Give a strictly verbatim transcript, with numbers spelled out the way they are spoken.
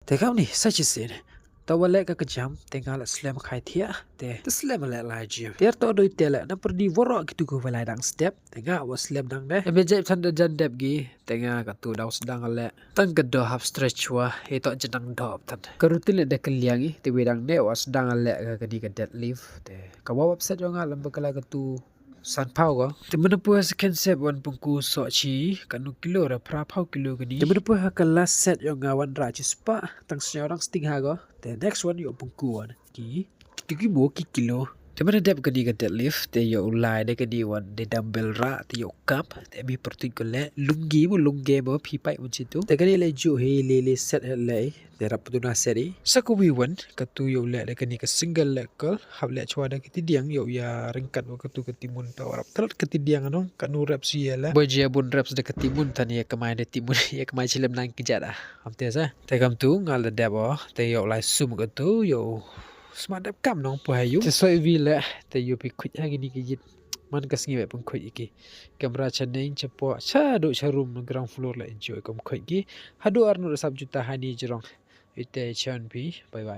Te kam ni sa chi sin. Ta wa leh ka ka jam te nga la slem khai thiah te te slem leh lai jam. Te to doi te leh na pyrdi waroh kitu ko wa lai dang step te nga wa slem dang ne. Em jep than da jan dep gi te nga ka tu dang sdang leh. Tang ka do half stretch wa he to jan dang do than. Ka rutin leh da ka liang i te wi dang ne wa sdang leh ka ka di ka deadlift te ka wa upset yo nga lem ba ka la ka tu san pau ko. Te mana pua second set wan pengku sok chi kanu kilo ra pra pau kilo kani. Te mana pua ha ka last set yo nga wan ra chi spah tang sñiaw rang sting ha ko. Te next one yo pengku wan ki. Te ki mo ki kilo. Te mana dep kani ka deadlift te yo lai de kani wan de dumbbell ra te yo kap te mi pertuit ko le lunggi mo lungge mo pi pai un chitu. Te kani le ju he le le set he le. Te rap tu na set i. Sa ko wi wan ka tu yo le de kani ka single leg curl hap le chwa de ka tidiang yo ya ringkat wa ka tu ka timun pa warap telat ka tidiang ano kanu reps ye le. Boy je bun reps de ka timun tan ye kamai de timun ye kamai chilem nang ki jada. Am te sa. Te kam tu ngal de dep o te yo lai sum ka tu yo. Sma dep kam nong pu ha yu. Te soi wi le te yo pi kuit ha kini ki yit. Man ka sngi be pun kuit iki. Kamra chaneng chapo cha do cha room ground floor le enjoy kam kuit ki. Hadu arnu sab juta hani jerong. Ite chan pi. Bye bye.